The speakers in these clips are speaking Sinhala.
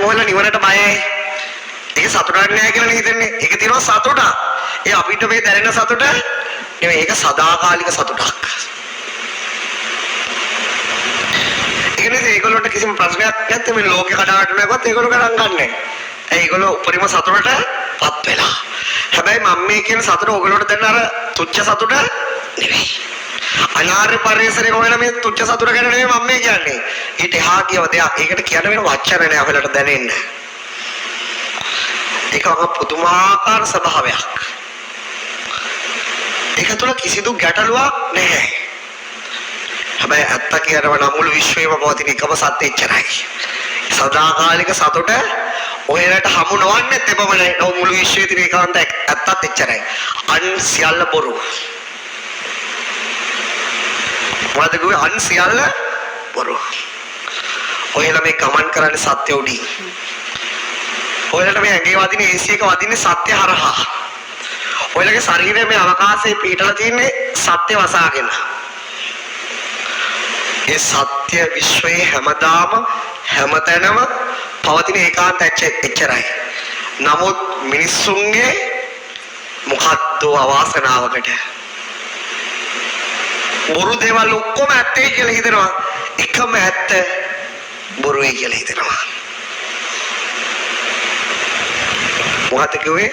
ඔයාලා නිවනට බයයි. ඒක සතුටක් නෑ කියලා නේ හිතන්නේ. ඒක තියෙනවා සතුටක්. ඒ අපිට මේ දැනෙන සතුට නෙමෙයි, ඒක සදාකාලික සතුටක්. ඒක නිසා ඒගොල්ලන්ට කිසිම ප්‍රශ්නයක් නැත්නම් මේ ලෝකේ කඩා වැටෙනකොත් ඒගොල්ලෝ ගණන් ගන්නෑ. ඒ ඒගොල්ලෝ උපරිම සතුටටපත් වෙලා. හැබැයි මම මේ කියන සතුට ඕගොල්ලන්ට දැනෙන අර තුච්ඡ සතුට නෙවෙයි. අනාර්ය පරිසරයක හොයන මේ තුච්ඡ සතුට ගැන නෙවෙයි මම මේ කියන්නේ. ඊට එහා කියව දෙයක්. ඒකට කියන්න වෙන වචන නෑ ඔයාලට දැනෙන්න. ඒක පුදුමාකාර ස්වභාවයක්. ඒක තුළ කිසිදු ගැටලුවක් නැහැ. හැබැයි ඇත්ත කියනවා නම් මුළු විශ්වයේම පවතින එකම සත්‍ය එච්චරයි. සදාකාලික සතුට ඔයාලට හමු නොවන්නේත් එපමණයි. නෝ මුළු විශ්වයේ තියෙන ඒකාන්ත ඇත්තත් එච්චරයි. අන් සියල්ල බොරු. මොකද කිව්වේ? අන් සියල්ල බොරු. ඔයාලා මේ ගමන් කරන්නේ සත්‍ය උඩින්. ඔයාලට මේ ඇඟේ වදින AC එක වදින්නේ සත්‍ය හරහා. ඔයාලගේ ශරීරය මේ අවකාශයේ පිහිටලා තියෙන්නේ සත්‍ය වසාගෙන. ඒ සත්‍ය විශ්වයේ හැමදාම හැමතැනම පවතින ඒකාන්ත එච්චරයි. නමුත් මිනිස්සුන්ගේ මොකද්ද අවාසනාවකට බොරු දේවල් ඔක්කොම ඇත්තයි කියලා හිතනවා. එකම ඇත්ත බොරුයි කියලා හිතනවා. මොකද්ද කිව්වේ?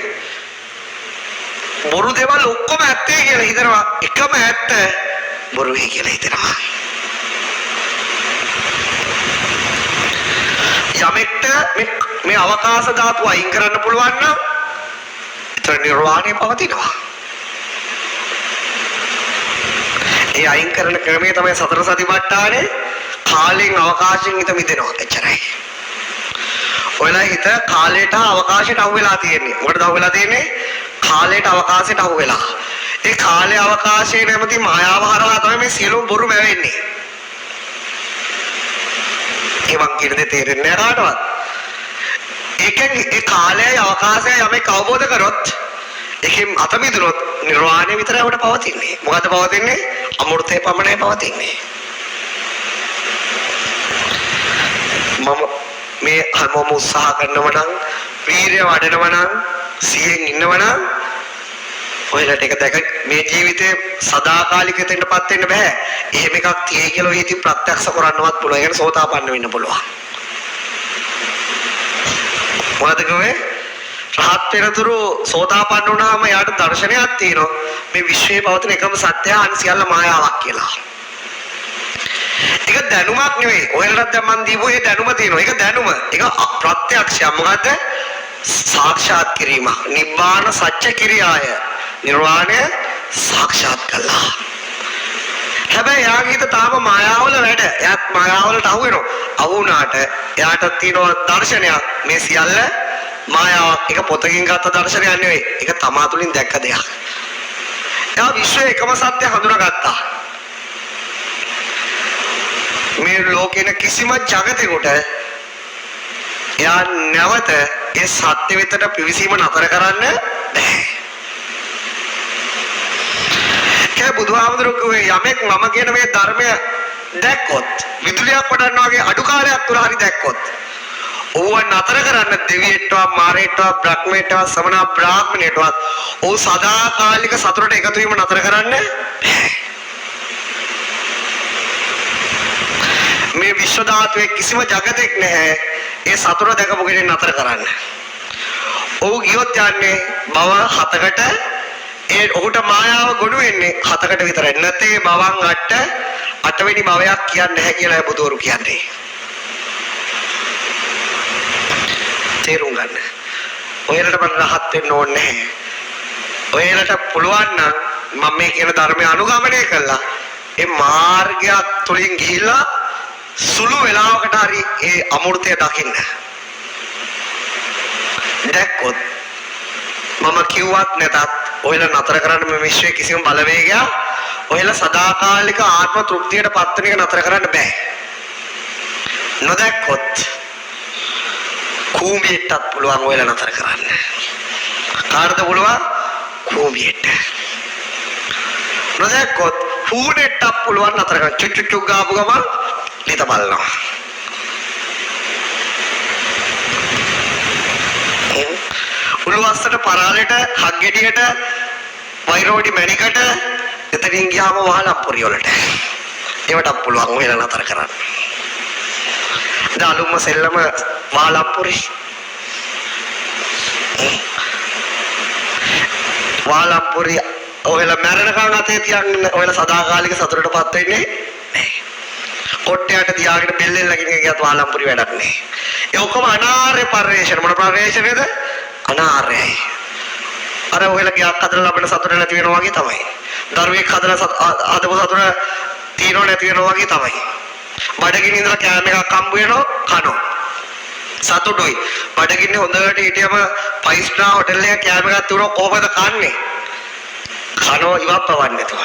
බොරු දේවල් ඔක්කොම ඇත්තයි කියලා හිතනවා. එකම ඇත්ත බොරුයි කියලා හිතනවා. යමෙක්ට මේ අවකාශ ධාතුව අයින් කරන්න පුළුවන් නම් ඒතර නිර්වාණය පවතිනවා. ඒ අයින් කරන ක්‍රමය තමයි සතර සතිපට්ඨානේ. කාලයෙන් අවකාශයෙන් හිත මිදෙනවා. එච්චරයි. ඔයාලා හිත කාලයට අවකාශයට අහු වෙලා තියෙන්නේ. මොකටද අහු වෙලා තියෙන්නේ? කාලයට අවකාශයට අහු වෙලා. ඒ කාලය අවකාශයේ නැමැති මායාව හරහා තමයි මේ සියලුම බොරු මැවෙන්නේ. ඒ මං කියන දේ තේරෙන්නේ නැහැ කාටවත්. ඒකෙන් ඒ කාලයයි අවකාශයයි යමෙක් අවබෝධ කරොත්, ඒකෙන් අත මිදුනොත් නිර්වාණය විතරයි උඩ පවතින්නේ. මොකද්ද පවතින්නේ? අමෘතය පමණයි පවතින්නේ. මම මේ හැමෝම උත්සාහ කරනවා නම්, වීරිය වඩනවා නම්, සිහියෙන් ඉන්නවා නම් ඔයාලට ඒක දැක මේ ජීවිතේ සදාකාලික වෙන්නපත් වෙන්න බෑ. එහෙම එකක් තියෙයි කියලා ඔය ඉතින් ප්‍රත්‍යක්ෂ කරන්නවත් පුළුවන්. ඒ කියන්නේ සෝතාපන්න වෙන්න පුළුවන්. මොකද කිව්වේ? රහත් වෙනතුරු සෝතාපන්න වුණාම එයාට දර්ශනයක් තියෙනවා. මේ විශ්වයේ පවතින එකම සත්‍යය අන් සියල්ල මායාවක් කියලා. ඒක දැනුමක් නෙවෙයි. ඔයාලටත් දැන් මං දීපු ඒ දැනුම තියෙනවා. ඒක දැනුම. ඒක ප්‍රත්‍යක්ෂයක්. මොකද්ද? සාක්ෂාත් කිරීම. නිබ්බාන සත්‍ය කිරියාය. නිර්වාණය සාක්ෂාත් කළා. හැබැයි එයාගේ හිත තාම මායාවල වැඩ. එයාත් මායාවලට අහු වෙනවා. අහු වුණාට එයාට තියෙනවා දර්ශනයක්. මේ සියල්ල මායාවක්. ඒක පොතකින් ගත්ත දර්ශනයක් නෙවෙයි. ඒක තමා තුළින් දැක්ක දෙයක්. එයා විශ්වයේ එකම සත්‍ය හඳුනාගත්තා. මේ ලෝකේන කිසිම ජගතෙකුට එයා නැවත ඒ සත්‍ය වෙතට පිවිසීම නතර කරන්න බැහැ. ඒ බුදුහාමුදුරුවෝ කිව්වේ යමෙක් මම කියන මේ ධර්මය දැක්කොත්, විදුලියක් වඩනවා වගේ අඩු කාලයක් තුල හරි දැක්කොත්, ඔව්ව නතර කරන්න දෙවියෙක්ටවත්, මාරයෙක්ටවත්, බ්‍රහ්මයෙක්ටවත්, සමන බ්‍රාහ්මණයෙක්ටවත් ඔව් සදාකාලික සතුටට එකතු වීම නතර කරන්න බැහැ. මේ විශ්ව ධාතුවේ කිසිම ජගතෙක් නැහැ ඒ සතුට දැකපු කෙනෙක් නතර කරන්න. ඔව් ගියොත් යන්නේ භව හතකට. ඒ ඔහුට මායාව ගොනු වෙන්නේ හතකට විතරයි. නැතේ භවං අට අටවෙනි භවයක් කියන්නේ නැහැ කියලා බුදුවරු කියන්නේ. තේරුම් ගන්න. ඔයාලට මට රහත් වෙන්න ඕනේ නැහැ. ඔයාලට පුළුවන් නම් මම මේ කියන ධර්මය අනුගමනය කළා ඒ මාර්ගයක් තුලින් ගිහිල්ලා සුළු වෙලාවකට හරි ඒ අමෘතය දකින්න. දැක්කොත් මම කිව්වත් නැතත් ඔයාලා නතර කරන්න මේ විශ්වයේ කිසිම බලවේගයක් ඔයාලා සදාකාලික ආත්ම තෘප්තියට පත් වෙන එක නතර කරන්න බෑ. නොදැක්කොත් කූඹියෙක්ටත් පුළුවන් ඔයාලා නතර කරන්න. කාටද පුළුවන්? කූඹියෙක්ට. නොදැක්කොත් හූනෙට්ටත් පුළුවන් නතර කරන්න. චුච් චුච් චුක් ගාපු ගමන් ලිත බලනවා. උළුවස්සට, පරාලෙට, හග්ගෙඩියට, වෛරෝඩි මැණිකට, එතනින් ගියාම වහලම්පුරි වලට. ඒවටත් පුළුවන් ඔයලා නතර කරන්න. දැන් අලුම්ම සෙල්ලම වහලම්පුරි. වහලම්පුරි ඔයලා මැරෙනකන් අතේ තියන් ඔයලා සදාකාලික සතුටටපත් වෙන්නේ නැහැ. කොට්ටයට තියාගෙන බෙල්ලෙන් ලගින එක ගියත් වහලම්පුරි වැඩක් නෑ. ඒ ඔක්කොම අනාර්ය පරිශ්‍රණ. මොන පරිශ්‍රණයද? අනාර්යයි. අර ඔයලා ගියක් හදලා ලබන සතුට නැති වෙනවා වගේ තමයි. දරුවෙක් හදලා හදපු සතුට තියෙනව නැති වෙනවා වගේ තමයි. බඩගිනි ඉඳලා කෑම එකක් හම්බ වෙනවා කනවා. සතුටුයි. බඩගින්නේ හොඳට හිටියම ෆයිව් ස්ටාර් හොටෙල් එකක කෑම එකක් තිබුණා කොහොමද කන්නේ? කනවා ඉවක් පවන්නේ නැතුව.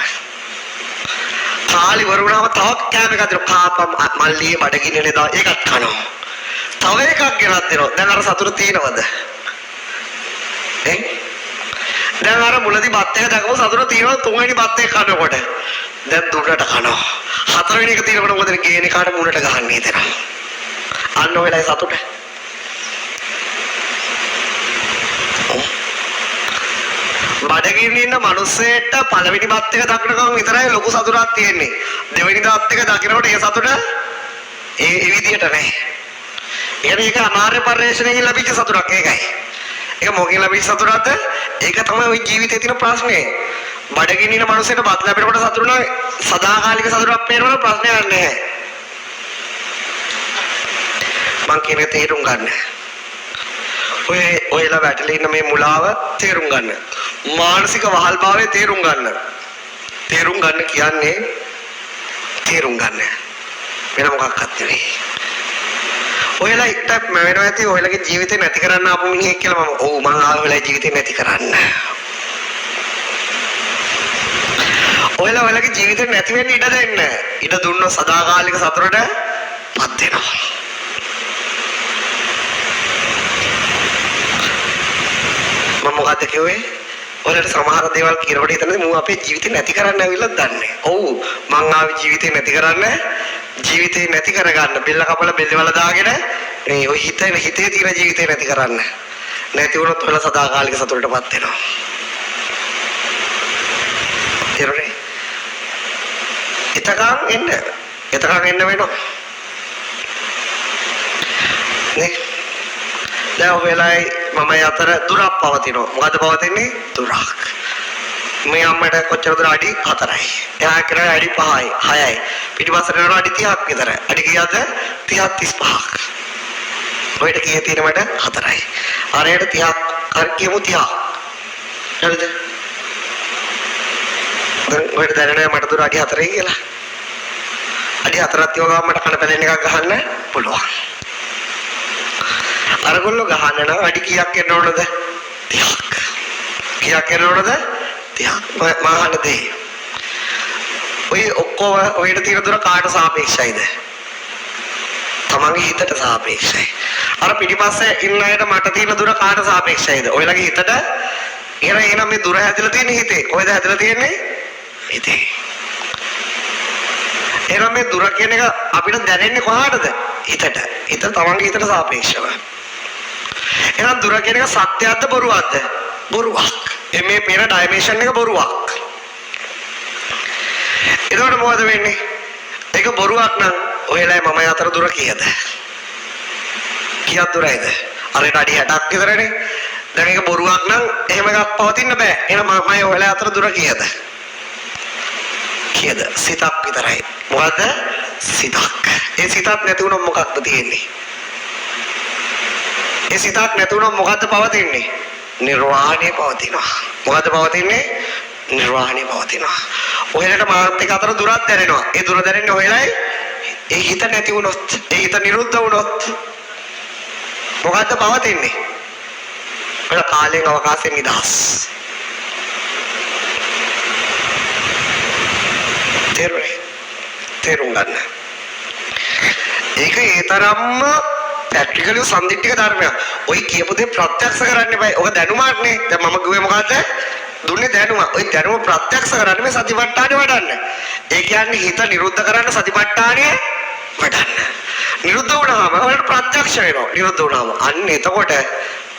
කාලි ඉවර වුණාම තව කෑම එකක් දෙනවා. කාපම් මල්ලියේ බඩගින්නේ නේද? ඒකත් කනවා. තව එකක් ගෙනත් දෙනවා. දැන් අර සතුට තියෙනවද? ඈ? දැන් අර මුලදී බත් එක දැකපු සතුට තියෙනවද තුන්වෙනි බත් එක කනකොට? දැන් දුන්නට කනවා. හතරවෙනි එක තියෙනකොට මොකද ගේන එකාට මුණට ගහන්නේ හිතෙනවා. අන්න ඔය වෙලාවේ සතුට. බඩගින්න ඉන්න මිනිස්සෙට පළවෙනි බත් එක දකිනකම් විතරයි ලොකු සතුටක් තියෙන්නේ. දෙවෙනි බත් එක දකිනකොට ඒ සතුට ඒ ඒ විදියට නෑ. ඒ කියන්නේ ඒක අනාර්ය පරිශ්‍රණයකින් ලැබිච්ච සතුටක් ඒකයි. ඒක මොකකින් ලැබිච්ච සතුටක්ද? ඒක තමයි ওই ජීවිතේ තියෙන ප්‍රශ්නේ. බඩගින්න ඉන්න මිනිස්සෙට බත් ලැබෙනකොට සතුටු නම් සදාකාලික සතුටක් පේනවනම් ප්‍රශ්නයක් නැහැ. මං කියන එක තේරුම් ගන්න. ඔය ඔයලා වැටලා ඉන්න මේ මුලාව තේරුම් ගන්න. මානසික වහල්භාවය තේරුම් ගන්න. තේරුම් ගන්න කියන්නේ තේරුම් ගන්න. වෙන මොකක්වත් නෙවෙයි. ඔයලා ඉත්තක් මැවෙනවා ඇති ඔයලාගේ ජීවිතේ නැති කරන්න ආපු මිනිහෙක් කියලා මම ඔව් මං ආවේ ඔයලාගේ ජීවිතේ නැති කරන්න. ඔයලා ඔයලාගේ ජීවිතේ නැති වෙන්න ඉඩ දෙන්න. ඉඩ දුන්නොත් සදාකාලික සතුටට පත් වෙනවා. මම මොකද්ද කිව්වේ? ඔයාලට සමහර දේවල් කියනකොට හිතන්නේ මූ අපේ ජීවිතේ නැති කරන්න ඇවිල්ලා දන්නේ. ඔව් මං ආවේ ජීවිතේ නැති කරන්න, ජීවිතේ නැති කරගන්න බෙල්ල කපලා බෙල්ල වල දාගෙන මේ ඔය හිතේ හිතේ තියෙන ජීවිතේ නැති කරන්න. නැති වුණොත් ඔයාලා සදාකාලික සතුටටපත් වෙනවා. තේරුණේ? එතකන් එන්න. එතකන් එන්න වෙනවා. නේ? දැන් ඔය වෙලාවේ මමයි අතර දුරක් පවතිනවා. මොකද්ද පවතින්නේ? දුරක්. මේ අම්මට කොච්චර දුර? අඩි 4යි. එහා කරා අඩි 5යි, 6යි. පිටිපස්සට යනවා අඩි 30ක් විතර. අඩි කීයද? 30ක් 35ක්. ඔයට කීය තියෙන මට 4යි. අරයට 30ක්, අර කියමු 30ක්. හරිද? දැන් ඔයට දැනෙනවා මට දුර අඩි 4යි කියලා. අඩි 4ක් තියව ගමන් මට කන පැලෙන එකක් ගහන්න පුළුවන්. අරගොල්ලෝ ගහන්න නම් අඩි කීයක් එන්න ඕනද? 30ක්. කීයක් එන්න ඕනද? 30ක්. මම අහන දේ. ඔය ඔක්කොම ඔයට තියෙන දුර කාට සාපේක්ෂයිද? තමන්ගේ හිතට සාපේක්ෂයි. අර පිටිපස්සේ ඉන්න අයට මට තියෙන දුර කාට සාපේක්ෂයිද? ඔයලගේ හිතට. එහෙනම් මේ දුර හැදලා තියෙන්නේ හිතේ. කොහෙද හැදලා තියෙන්නේ? හිතේ. එහෙනම් මේ දුර කියන එක අපිට දැනෙන්නේ කොහාටද? හිතට. හිත තමන්ගේ හිතට සාපේක්ෂව. එහෙනම් දුර කියන එක සත්‍යයක්ද බොරුවක්ද? බොරුවක්. මේ පේන ඩයිමන්ෂන් එක බොරුවක්. එතකොට මොකද වෙන්නේ? ඒක බොරුවක් නම් ඔයලායි මමයි අතර දුර කීයද? කීයක් දුරයිද? අරට අඩි 60ක් විතරනේ. දැන් ඒක බොරුවක් නම් එහෙම එකක් පවතින්න බෑ. එහෙනම් මමයි ඔයලා අතර දුර කීයද? කීයද? සිතක් විතරයි. මොකද්ද? සිතක්. ඒ සිතක් නැති වුණොත් මොකක්ද තියෙන්නේ? ඒ සිතක් නැති වුණොත් මොකද්ද පවතින්නේ? නිර්වාණය පවතිනවා. මොකද්ද පවතින්නේ? නිර්වාණය පවතිනවා. ඔයලට මාත් එක්ක අතර දුරක් දැනෙනවා. ඒ දුර දැනෙන්නේ ඔයලයි ඒ හිත නැති වුණොත්, ඒ හිත නිරුද්ධ වුණොත් මොකද්ද පවතින්නේ? ඔය කාලයෙන් අවකාශයෙන් නිදහස්. තේරුණේ? තේරුම් ගන්න. ඒක ඒ තරම්ම ප්‍රැක්ටිකලි සම්දිට්ඨික ධර්මයක්. ඔය කියපු දේ ප්‍රත්‍යක්ෂ කරන්න එපා. ඔක දැනුමක් නේ. දැන් මම කිව්වේ මොකද්ද? දුන්නේ දැනුම. ඔය දැනුම ප්‍රත්‍යක්ෂ කරන්න මේ සතිපට්ඨානෙ වඩන්න. ඒ කියන්නේ හිත නිරුද්ධ කරන්න සතිපට්ඨානෙ වඩන්න. නිරුද්ධ වුණාම ඔයාලට ප්‍රත්‍යක්ෂ වෙනවා. නිරුද්ධ වුණාම අන්න එතකොට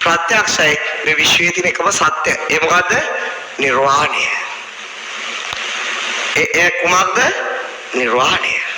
ප්‍රත්‍යක්ෂයි මේ විශ්වයේ තියෙන එකම සත්‍ය. ඒ මොකද්ද? නිර්වාණය. ඒ ඒ කුමක්ද? නිර්වාණය.